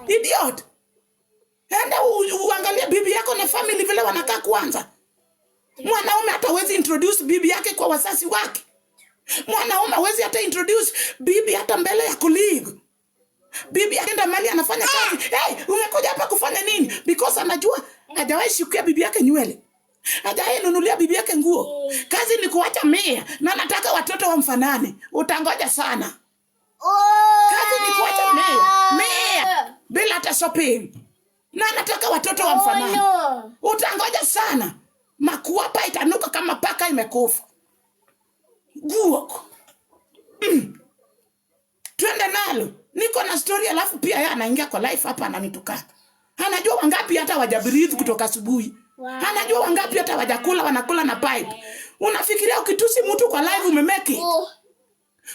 Idiot. Enda uangalie bibi yako na family vile wanakaa kwanza. Mwanaume hata hawezi introduce bibi yake kwa wazazi wake. Mwanaume hawezi hata introduce bibi hata mbele ya colleague. Bibi akienda mahali anafanya kazi, "Hey, umekuja hapa kufanya nini?" Because anajua hajawahi shukia bibi yake nywele, hajawahi nunulia bibi yake nguo. Kazi ni kuacha mia na nataka watoto wamfanane. Utangoja sana. Kazi ni kuacha mia mia bila hata shopping, na anataka watoto wamfanane. No. Utangoja sana, makuapa itanuka kama paka imekufa. Guok. Twende nalo. Niko na story, alafu pia yeye anaingia kwa live hapa ananitukana. Anajua wangapi hata hawajabreathe kutoka asubuhi. Anajua wangapi hata hawajakula, wanakula na pipe. Unafikiria ukitusi mtu kwa live umemake it? Oh.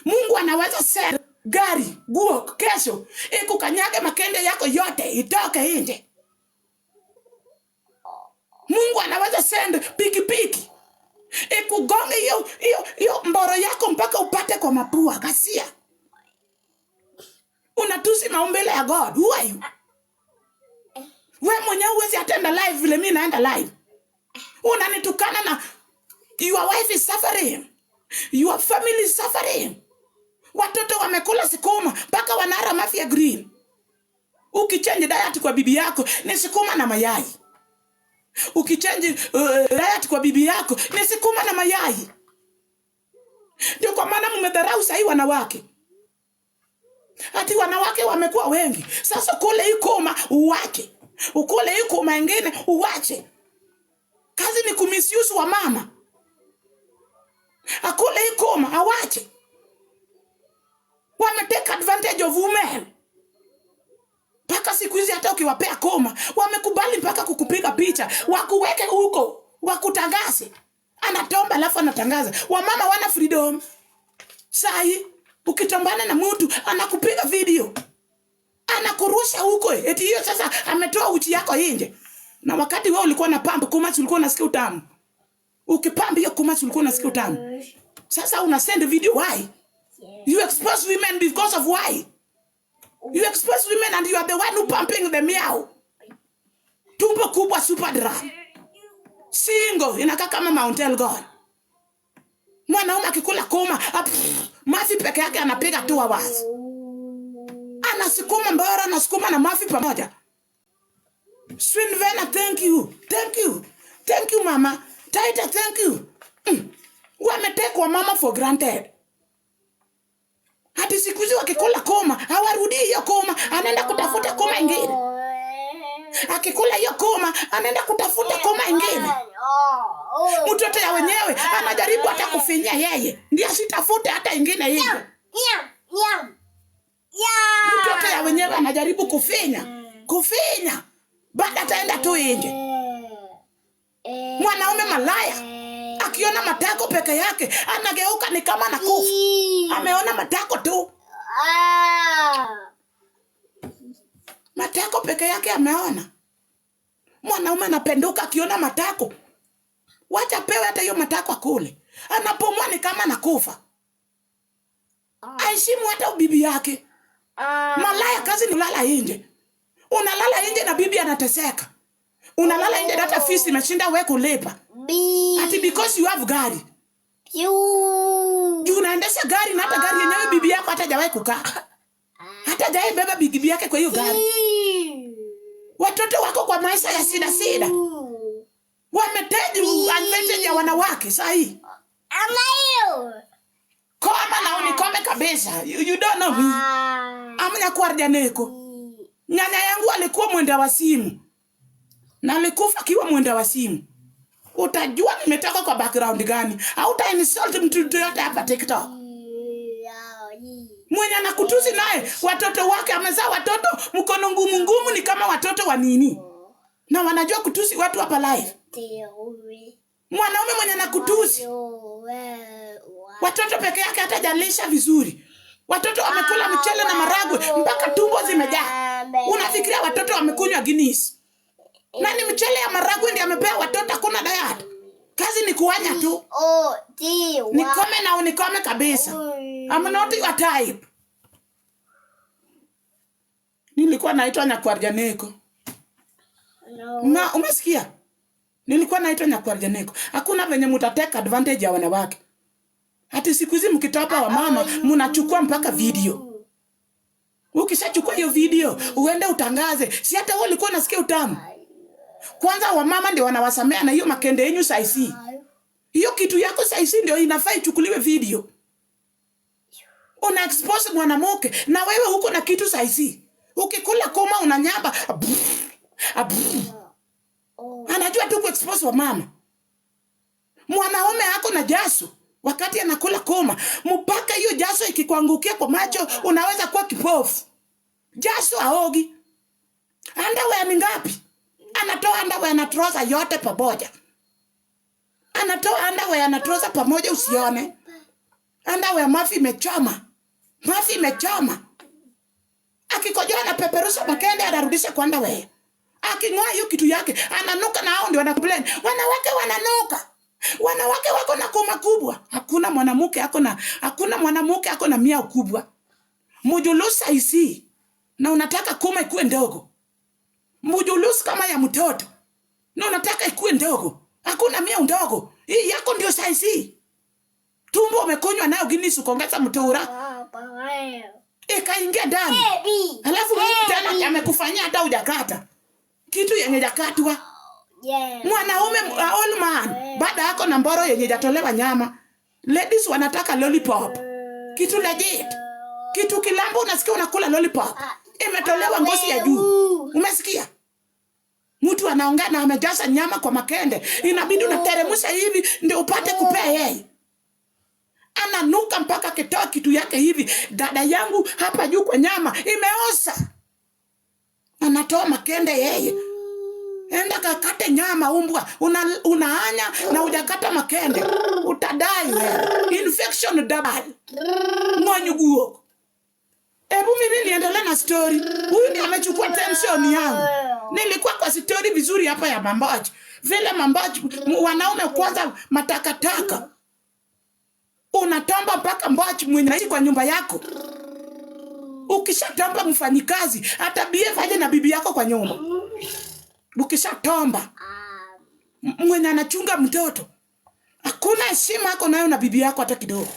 Mungu anaweza send gari guok kesho ikukanyage makende yako yote itoke nje. Mungu anaweza send pikipiki ikugonge hiyo hiyo hiyo mboro yako mpaka upate kwa mapua ghasia. Unatusi maumbile ya God. Who are you? We mwenyewe huwezi attend live vile mi naenda live. Unanitukana na your wife is suffering. Your family is suffering. Watoto wamekula sukuma mpaka wanara mafia green. Ukichange diet kwa bibi yako ni sukuma na mayai. Ukichange diet kwa bibi yako ni sukuma na mayai. Ndio kwa maana mmedharau sahii wanawake. Ati wanawake wamekuwa wengi. Sasa kule ikoma uwache. Ukule ikoma ingine uwache. Kazi ni kumisuse wa mama. Akule ikoma awache. Wame take advantage of women. Mpaka siku hizi hata ukiwapea koma wamekubali mpaka kukupiga picha, wakuweke huko, wakutangaze. Anatomba alafu anatangaza. Wamama wana freedom. Sai ukitombana na mtu anakupiga video, anakurusha huko, eti hiyo sasa ametoa uchi yako nje. Na wakati wewe ulikuwa na pump kuma, ulikuwa unasikia utamu. Ukipump hiyo kuma, ulikuwa unasikia utamu. Sasa una send video, why? You expose women because of why? You expose women and you are the one who pumping the meow. Tumbo kubwa, super drum. Single inakaa kama Mount Elgon. Mwanaume akikula koma, pff, mafi peke yake anapiga 2 hours. Anasukuma mbora, anasukuma na mafi pamoja. Swinvena, thank you. Thank you. Thank you, mama. Taita, thank you. Wametake mama for granted. Hati siku hizi wakikula koma, hawarudii hiyo koma, anaenda kutafuta koma ingine. Akikula hiyo koma, anaenda kutafuta koma ingine. Mtoto ya wenyewe anajaribu hata kufinyia yeye, ndio asitafute hata ingine nje. Mtoto ya wenyewe anajaribu kufinya, kufinya, baada ataenda tu nje. Mwanaume malaya akiona matako peke yake anageuka ni kama anakufa. Ameona matako tu, matako peke yake ameona. Mwanaume anapenduka akiona matako, wacha pewe hata hiyo matako akule, anapumua ni kama anakufa. Aheshimu hata bibi yake. Malaya kazi ni kulala nje. Unalala nje na bibi anateseka. Unalala nje na hata fees imeshinda we kulipa. B. Ati because you have gari. Q. Juu unaendesha gari na hata gari yenyewe bibi yako hata hajawahi kukaa. Hata hajawahi beba bibi yake kwa hiyo gari. Watoto wako kwa maisha ya sida sida. Wametake advantage ya wanawake saa hii. Koma na unikome kabisa. You don't know me. Amnya kwa Janeko. Nyanya yangu alikuwa mwenda wa simu. Na alikufa akiwa mwenda wa simu. Utajua nimetoka kwa background gani. Hauta insult mtu yote hapa TikTok. Mwenye anakutusi naye watoto wake amezaa watoto mkono ngumu ngumu ni kama watoto wa nini? Na wanajua kutusi watu hapa live. Mwanaume mwenye anakutusi watoto peke yake hata hajalisha vizuri. Watoto wamekula mchele na maragwe mpaka tumbo zimejaa. Unafikiria watoto wamekunywa Guinness? Na ni mchele ya maragwe ndiye amepea watoto, hakuna diet. Kazi ni kuwanya tu. O D Y. Nikome na unikome kabisa. I'm not your type. Nilikuwa naitwa Nyakwarjaneko. No. Na umesikia? Nilikuwa naitwa Nyakwarjaneko. Hakuna venye mutateka advantage ya wanawake. Hati siku hizi mkitopa wa mama mnachukua mpaka video. Ukishachukua hiyo video uende utangaze, si hata wewe ulikuwa unasikia utamu. Kwanza wamama ndio wanawasamea na hiyo makende yenyu saisi. Hiyo kitu yako saisi ndio inafaa ichukuliwe video. Una expose mwanamke na wewe huko na kitu saisi. Ukikula koma unanyamba. Oh. Anajua tu kuexpose wamama. Mwanaume ako na jaso wakati anakula koma, mpaka hiyo jaso ikikuangukia kwa macho unaweza kuwa kipofu. Jaso aogi. Underwear ni ngapi? Anatoa underwear na trouser yote pamoja. Anatoa underwear na trouser pamoja usione. Underwear mafi imechoma. Mafi imechoma. Akikojoa anapeperusha makende anarudisha kwa underwear. Aking'oa hiyo kitu yake ananuka, na hao ndio wana complain. Wanawake wananuka. Wanawake wako na koma kubwa. Hakuna mwanamke ako na hakuna mwanamke ako na mia kubwa. Mujulusa isi na unataka kuma ikuwe ndogo. Mujulusi kama ya mtoto na unataka ikuwe ndogo. Hakuna mia ndogo. Hii yako ndio size. Tumbo umekunywa nayo Guinness ukaongeza mtura ikaingia ndani. Baby. Alafu Mungu tena amekufanyia hata hujakata kitu yenye jakatwa. Yeah. Mwanaume old man baada yako na mboro yenye jatolewa nyama. Ladies wanataka lollipop, kitu legit, kitu kilambo, unasikia unakula lollipop imetolewa ngozi ya juu. Umesikia? Mtu anaongea na amejaza nyama kwa makende, inabidi unateremusha hivi ndio upate kupea yeye. Ananuka mpaka akitoa kitu yake hivi, dada yangu hapa juu kwa nyama imeosa. Anatoa makende yeye. Enda kakate nyama umbwa, unaanya na hujakata makende, utadai wewe. Infection double. Mwanyuguo. Hebu mimi niendelee na story. Huyu ndiye amechukua tension yangu. Nilikuwa kwa story vizuri hapa ya mambaji. Vile mambaji wanaume kwanza matakataka. Unatamba mpaka mbaji mwenye anaishi kwa nyumba yako. Ukishatamba mfanyikazi, hata behave aje na bibi yako kwa nyumba. Ukishatomba mwenye anachunga mtoto, hakuna heshima yako nayo na bibi yako hata kidogo.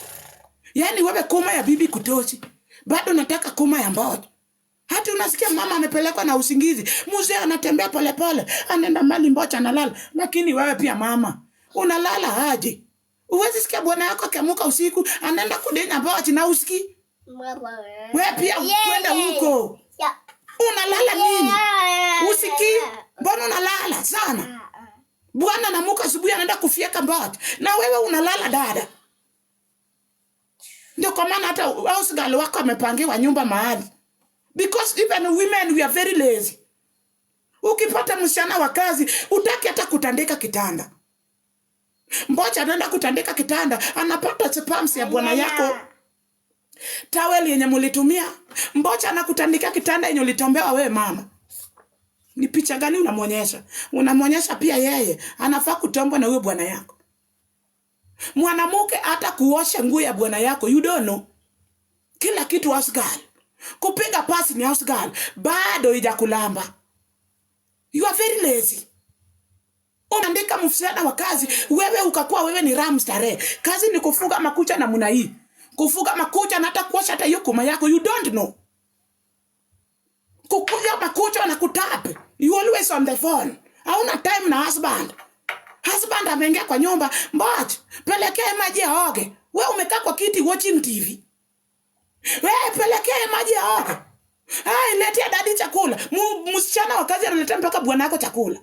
Yaani wewe koma ya bibi kutoshi, bado nataka koma ya mboja. Hata unasikia mama amepelekwa na usingizi, mzee anatembea polepole, anaenda mali mbocha analala. Lakini wewe pia mama unalala aje? Uwezi sikia bwana yako akiamuka usiku anaenda kudenya mbocha na usiki. Wewe pia kwenda huko Yeah. unalala nini? Usikii? Mbona unalala sana? Bwana anamuka asubuhi anaenda kufieka mbocha na wewe unalala dada. Ndio kwa maana hata house girl wako amepangiwa nyumba mahali. Because even women we are very lazy. Ukipata msichana wa kazi utaki hata kutandika kitanda. Mbocha anaenda kutandika kitanda, anapata sperms ya bwana yako, towel yenye mulitumia. Mbocha anakutandika kitanda yenye ulitombewa wewe mama. Ni picha gani unamwonyesha? Unamwonyesha pia yeye anafaa kutombwa na huyo bwana yako. Mwanamke hata kuosha nguo ya bwana yako you don't know. Kila kitu house girl. Kupiga pasi ni house girl, bado ijakulamba. You are very lazy. Unaandika msichana wa kazi, wewe ukakuwa wewe ni ram starehe. Kazi ni kufuga makucha namna hii. Kufuga makucha na hata kuosha hata hiyo kuma yako you don't know. Kukuja makucha na kutap. You always on the phone. Hauna time na husband. Husband ameingia kwa nyumba, mboch, pelekee maji aoge. We umekaa kwa kiti watching TV. We pelekee maji aoge. Ai, letea daddy chakula. Msichana wa kazi analetea mpaka bwana yako chakula.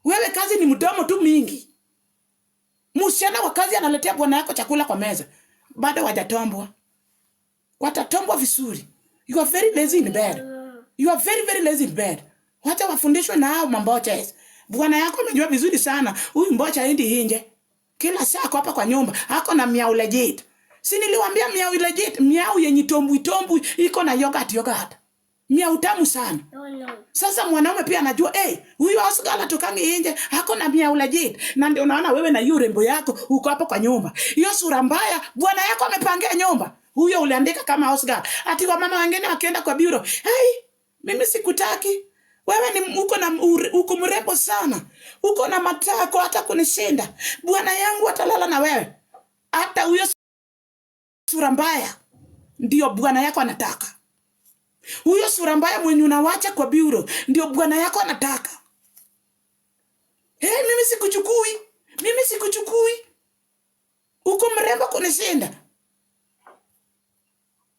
Wewe kazi ni mdomo tu mingi. Msichana wa kazi analetea bwana yako chakula kwa meza. Bado hawajatombwa. Watatombwa vizuri. You are very lazy in bed. You are very very lazy in bed. Wacha wafundishwe na hao mambocha. Bwana yako amejua vizuri sana. Huyu mbocha haendi nje. Kila saa ako hapa kwa nyumba. Ako na miau legit. Si niliwaambia miau legit, miau yenye tombwi tombwi iko na yogurt yogurt. Miau tamu sana. No, no. Sasa mwanaume pia anajua eh, huyu house girl atokangi nje, ako na miau legit. Na ndio unaona wewe na hiyo urembo yako uko hapo kwa nyumba. Hiyo sura mbaya bwana yako amepangia nyumba. Huyo uliandika kama house girl. Ati wamama wengine wakienda kwa bureau, "Hey, mimi sikutaki. Wewe ni uko na uko mrembo sana. Uko na matako hata kunishinda. Bwana yangu atalala na wewe." Hata huyo sura mbaya ndio bwana yako anataka. Huyo sura mbaya mwenye unawacha kwa bureau ndio bwana yako anataka. Hey, mimi sikuchukui. Mimi sikuchukui. Uko mrembo kunishinda.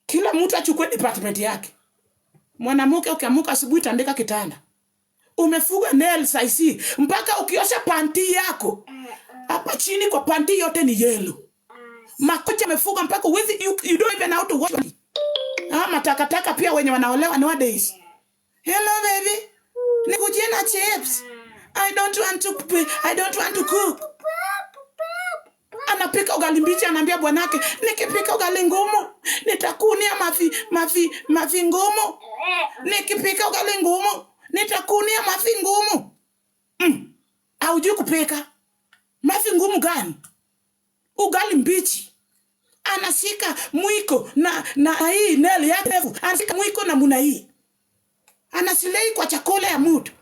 Kila mtu achukue department yake. Mwanamke ukiamuka asubuhi tandika kitanda. Umefuga nails I see. Mpaka ukiosha panty yako hapa chini kwa panty yote ni yellow. Makucha amefuga mpaka huwezi, you don't even know how to wash. Ah, matakataka pia wenye wanaolewa nowadays. Hello baby. Nikujie na chips. I don't want to cook. Anapika ugali mbichi, anaambia bwanake, nikipika ugali ngumu nitakunia mafi mafi mafi ngumu. Nikipika ugali ngumu nitakunia mafi ngumu. Haujui kupika. Mafi ngumu gani? Ugali mbichi. Anashika mwiko na hii nail yake ndefu. Anashika mwiko na muna hii. Anasilei kwa chakula ya mtu.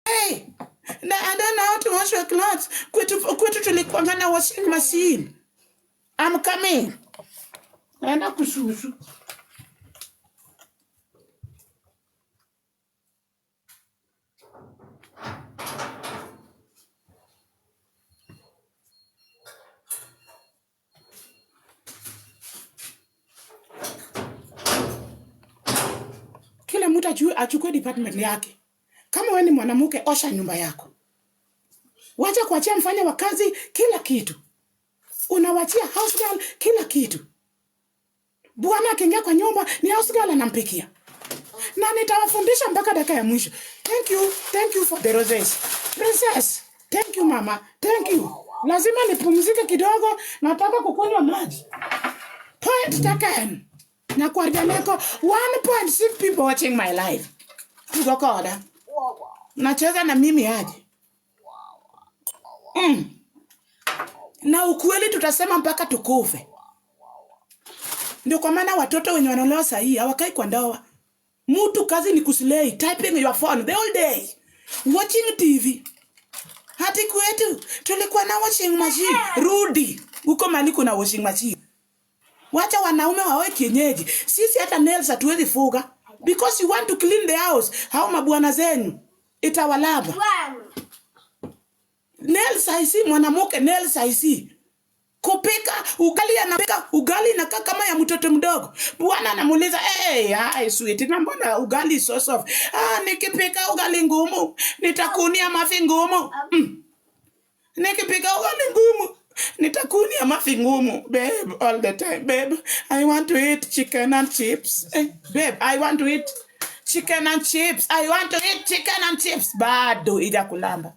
Hey, na I don't know how to wash your clothes. Kwetu tulikuwa na washing machine. I'm coming. Naenda kususu. Kila mtu achukue department yake. Kama wewe ni mwanamke, osha nyumba yako. Wacha kuachia mfanya wa kazi kila kitu. Unawachia house girl kila kitu. Bwana akiingia kwa nyumba ni house girl anampikia. Na nitawafundisha mpaka dakika ya mwisho. Thank you, thank you for the roses. Princess, thank you mama, thank you. Lazima nipumzike kidogo, nataka kukunywa maji. Point taken. Na kwa Janeko 1.6 people watching my live. Tuko koda. Nacheza na mimi aje. Na ukweli tutasema mpaka tukufe. Ndio kwa maana watoto wenye wanaolewa saa hii hawakai kwa ndoa. Mtu kazi ni kuslay, typing your phone the whole day, watching TV. Hati kwetu tulikuwa na washing machine. Rudi huko mali kuna washing machine. Wacha wanaume waoe kienyeji. Sisi hata nails hatuwezi fuga because you want to clean the house. Hao mabwana zenyu itawalaba. One. Nails I see, mwanamke nails I see. Kupika ugali, anapika ugali inakaa kama ya mtoto mdogo. Bwana anamuuliza, "Hey, hi sweet, na mbona ugali so soft?" "Ah, nikipika ugali ngumu nitakunia mafi ngumu." Nikipika ugali ngumu nitakunia mafi ngumu. Babe, all the time. Babe, I want to eat chicken and chips. Eh, babe, I want to eat chicken and chips. I want to eat chicken and chips. Bado ija kulamba.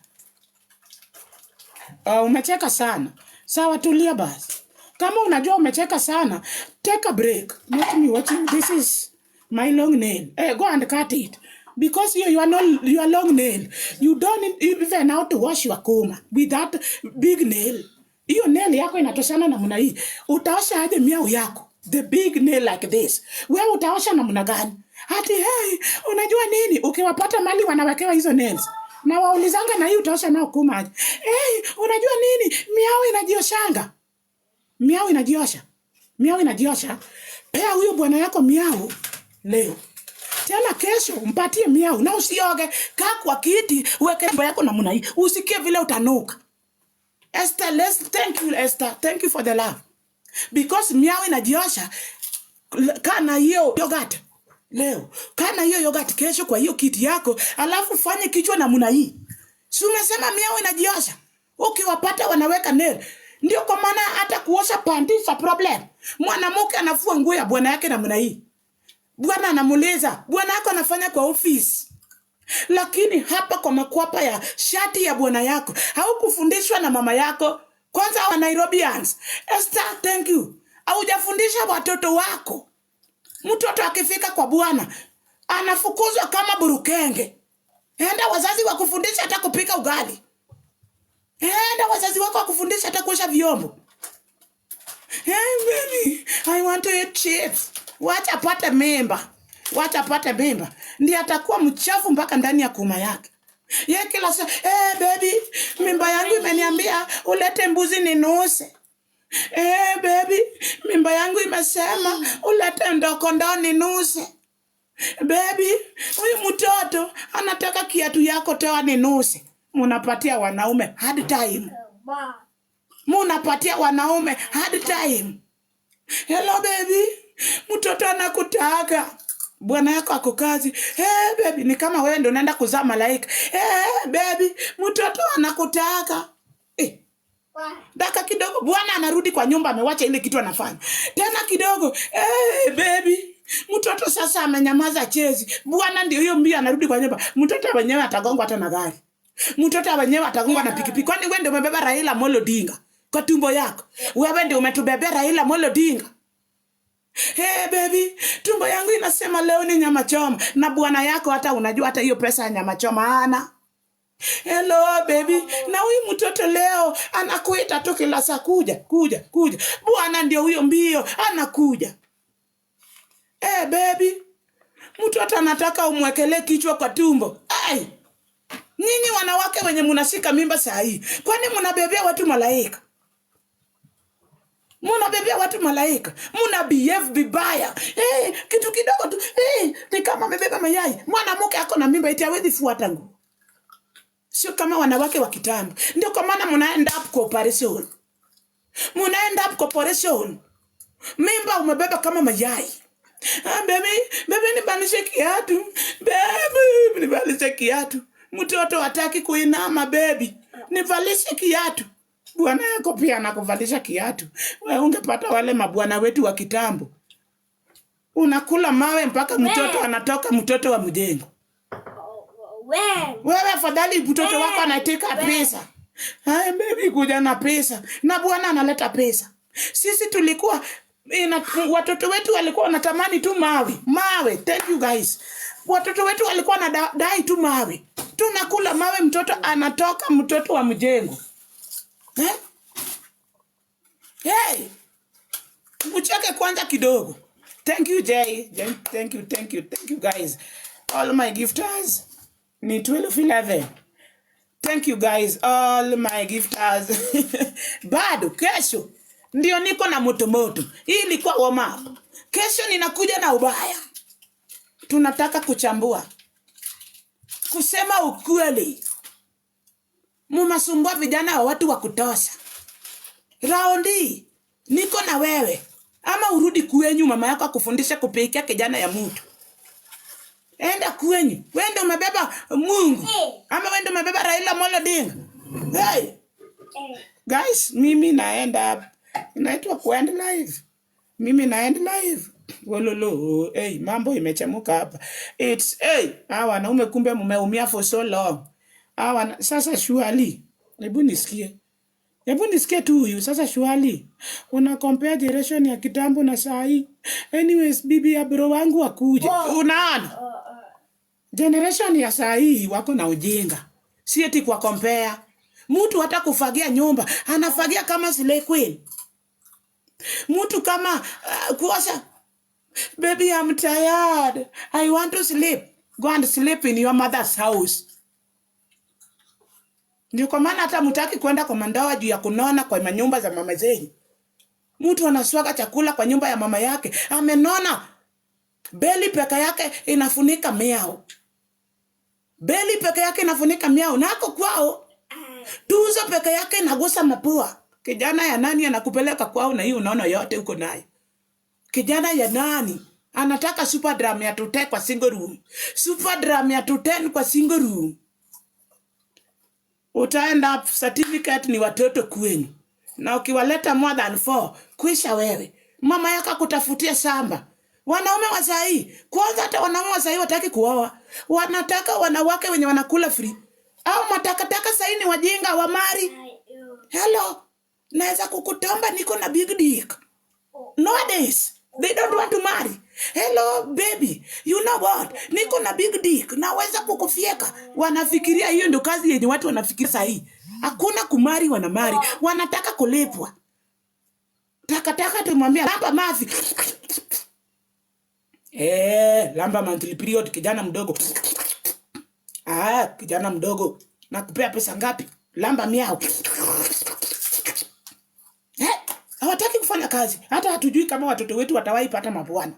Umecheka sana. Sawa, tulia basi. Kama unajua umecheka sana, take a break. Not me watching. This is my long nail. Hey, go and cut it. Because you are not your long nail. You don't even know how to wash your kuma with that big nail. Hiyo nail yako inatoshana namna hii. Utaosha aje miau yako? The big nail like this. Wewe utaosha namna gani? Hati hey, unajua nini? Ukiwapata mali wanawekewa hizo nails. Na waulizanga na hii utaosha nao kuma aje? Hey, unajua nini? Miau inajioshanga. Miau inajiosha. Miau inajiosha. Pea huyo bwana yako miau leo. Tena kesho mpatie miau na usioge. Kaa kwa kiti, weke mambo yako namna hii. Usikie vile utanuka. Esther, let's thank you Esther. Thank you for the love. Because miau inajiosha. Kaa na hiyo yogurt leo. Kaa na hiyo yogurt kesho kwa hiyo kiti yako, alafu fanye kichwa namna hii. Si umesema miau inajiosha? Ukiwapata wanaweka nail. Ndio kwa maana hata kuosha panty is a problem. Mwanamke anafua nguo ya bwana yake namna hii. Bwana anamuuliza, bwana yako anafanya kwa office. Lakini hapa kwa makwapa ya shati ya bwana yako, haukufundishwa na mama yako. Kwanza wa Nairobians. Esther, thank you. Haujafundisha watoto wako. Mtoto akifika kwa bwana anafukuzwa kama burukenge. Enda wazazi wakufundisha hata kupika ugali. Enda wazazi wako wakufundisha hata kuosha vyombo. Hey, baby, I want to eat chips. Wacha apate mimba, wacha apate mimba, ndiye atakuwa mchafu mpaka ndani ya kuma yake. Ye kila saa, hey, baby, mimba yangu imeniambia ulete mbuzi ninuse. Hey, baby, mimba yangu imesema ulete ndokondoo ninuse. Baby, huyu mtoto anataka kiatu yako, toa ninuse. Munapatia wanaume hard time, munapatia wanaume hard time. Hello baby, mtoto anakutaka. Bwana yako ako kazi. Hey baby, ni kama wewe ndio unaenda kuzaa malaika. Hey baby, mtoto anakutaka. Eh, daka kidogo bwana anarudi kwa nyumba amewacha ile kitu anafanya. Tena kidogo, hey baby, mtoto sasa amenyamaza chezi. Bwana ndio hiyo mbio anarudi kwa nyumba. Mtoto wenyewe atagongwa hata na gari. Mtoto wenyewe atagongwa na pikipiki. Kwani wewe ndio umebeba Raila Amolo Odinga kwa tumbo yako? Wewe ndio umetubebea Raila Amolo Odinga. Hey baby, tumbo yangu inasema leo ni nyama choma, na bwana yako hata unajua hata hiyo pesa ya nyama choma hana. Hello baby, na huyu mtoto leo anakuita tu kila saa, kuja kuja kuja. Bwana ndio huyo mbio anakuja. Hey baby, mtoto anataka umwekelee kichwa kwa tumbo. Ai, nyinyi wanawake wenye munashika mimba saa hii, kwani munabebea watu malaika? Munabebea watu malaika, muna behave vibaya. Hey, kitu kidogo tu hey, ni kama amebeba mayai. Mwanamke ako na mimba eti hawezi fuata nguo, sio kama wanawake wa kitambo. Ndio kwa maana muna end up kwa operation, muna end up kwa operation. Mimba umebeba kama mayai. Ah, baby, baby nibadilishe kiatu. Baby, nibadilishe kiatu. Mtoto hataki kuinama baby. Nivalishe kiatu. Bwana yako pia anakuvalisha kiatu. Wewe ungepata wale mabwana wetu wa kitambo. Unakula mawe mpaka mtoto anatoka mtoto wa mjengo. When? Wewe afadhali mtoto wako anaitika pesa. Hai baby, kuja na pesa. Na bwana analeta pesa. Sisi tulikuwa watoto wetu walikuwa wanatamani tu mawe. Mawe. Thank you guys. Watoto wetu walikuwa wanadai tu mawe. Tunakula mawe, mtoto anatoka mtoto wa mjengo. Eh? Hey! Mcheke kwanza kidogo. Thank you Jay. Jay. Thank you, thank you, thank you guys. All my gifters. Ni 12:11. Thank you guys, all my gifters. Bado kesho ndio niko na moto moto. Hii ilikuwa warm up. Kesho ninakuja na ubaya. Tunataka kuchambua, kusema ukweli. Mumasumbua vijana wa watu wa kutosha. Raundi niko na wewe, ama urudi kwenyu, mama yako akufundisha kupikia kijana ya mtu. Enda kwenyu, wewe ndio umebeba Mungu ama wewe ndio umebeba Raila Amolo Odinga? Hey, guys, mimi naenda, inaitwa kuend live. Mimi naend live. Wololo, hey, mambo imechemuka hapa. It's hey, hawa wanaume kumbe mmeumia for so long. Hawa sasa surely, hebu nisikie. Hebu nisikie tu huyu sasa surely. Una compare generation ya kitambo na saa hii. Anyways, bibi ya bro wangu akuje. Unaona? Generation ya saa hii wako na ujinga. Si eti kwa compare. Mtu hata kufagia nyumba, anafagia kama slay queen. Mtu kama kuosha. Baby, I'm tired. I want to sleep. Go and sleep in your mother's house. Ndio kwa maana hata mutaki kwenda kwa mandoa juu ya kunona kwa manyumba za mama zenyu. Mtu anaswaga chakula kwa nyumba ya mama yake, amenona. Belly peke yake inafunika miao. Belly peke yake inafunika miao. Nako kwao tuzo peke yake inagusa mapua. Kijana ya nani anakupeleka kwao na hii unaona yote uko nayo? Kijana ya nani anataka super drum ya 210 kwa single room? Super drum ya 210 kwa single room. Utaenda certificate ni watoto kwenu, na ukiwaleta more than four, kwisha wewe. Mama yako akutafutia shamba. Wanaume wa saa hii, kwanza hata wanaume wa saa hii wataki kuoa, wanataka wanawake wenye wanakula free. Au matakataka saa hii ni wajinga wa mari. Hello, naweza kukutomba niko na big dick. Nowadays, they don't want to marry. Hello baby, you know what, niko na big dick, naweza kukufyeka. Wanafikiria hiyo ndio kazi yenye watu wanafikiria sahii. Hakuna kumarry, wanamarry wanataka kulipwa. Takataka tumwambia lamba mafi. Eh, lamba monthly period, kijana mdogo. Ah, kijana mdogo, nakupea pesa ngapi? Lamba miau. Eh, hawataki kufanya kazi. Hata hatujui kama watoto wetu watawahi pata mabwana.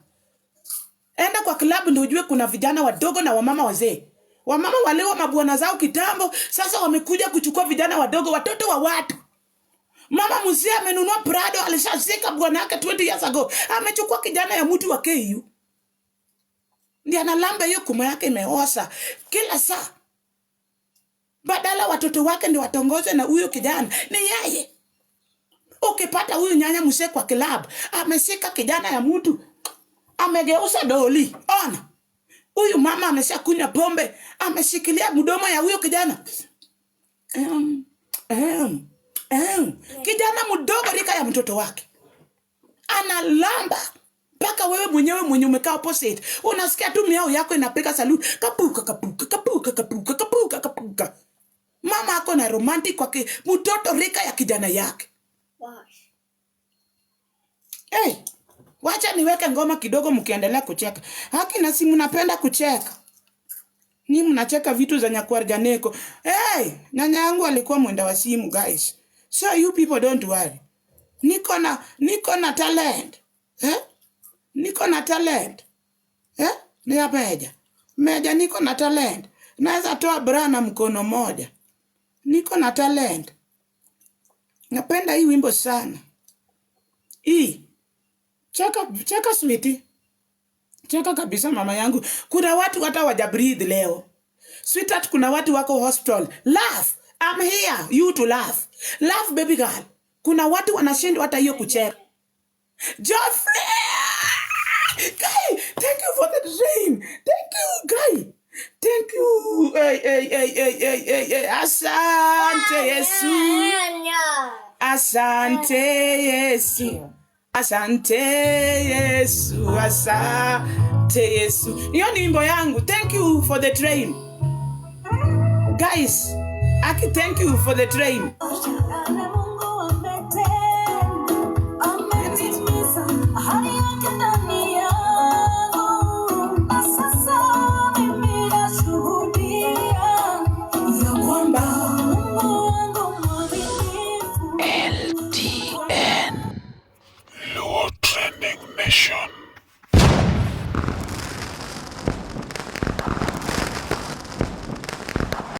Enda kwa klabu ndio ujue kuna vijana wadogo na wamama wazee. Wamama wale wa mabwana zao kitambo, sasa wamekuja kuchukua vijana wadogo, watoto wa watu. Mama mzee amenunua Prado, alishazika bwana yake 20 years ago. Amechukua kijana ya mtu wa KU. Ndiye analamba hiyo kuma yake imeosa kila saa. Badala watoto wake ndio watongozwe na huyo kijana, ni yeye. Ukipata huyu nyanya mzee kwa club, ameshika kijana ya mtu, amegeuza doli. Ona. Huyu mama ameshakunywa pombe, ameshikilia mdomo ya huyo kijana. Kijana mdogo rika ya mtoto wake. Analamba mpaka wewe mwenyewe mwenye umekaa opposite unasikia tu miao yako inapiga salute, kapuka kapuka kapuka kapuka kapuka kapuka. Mama ako na romantic kwa mtoto rika ya kijana yake. Wash. Hey, wacha niweke ngoma kidogo mkiendelea kucheka. Haki na si mnapenda kucheka. Ni mnacheka vitu za Nyakwar Janeko. Hey, nyanya yangu alikuwa mwenda wa simu, guys. So you people, don't worry. Niko na talent. Eh? Niko na talent. Eh? Ni ya meja. Meja, niko na talent. Naweza toa bra na mkono moja. Niko na talent. Napenda hii wimbo sana. Hii. Cheka cheka, sweetie. Cheka kabisa, mama yangu. Kuna watu hata waja breathe leo. Sweetheart, kuna watu wako hospital. Laugh. I'm here. You to laugh. Laugh, baby girl. Kuna watu wanashindwa hata hiyo kucheka. Geoffrey! Guy, thank you for the train. Thank you, guy. Thank you. Hey, hey, hey, hey, hey, hey, hey. Asante Yesu. Asante Yesu. Asante Yesu. Asante Yesu. Hiyo ni wimbo yangu. Thank you for the train. Guys, Aki, thank you for the train.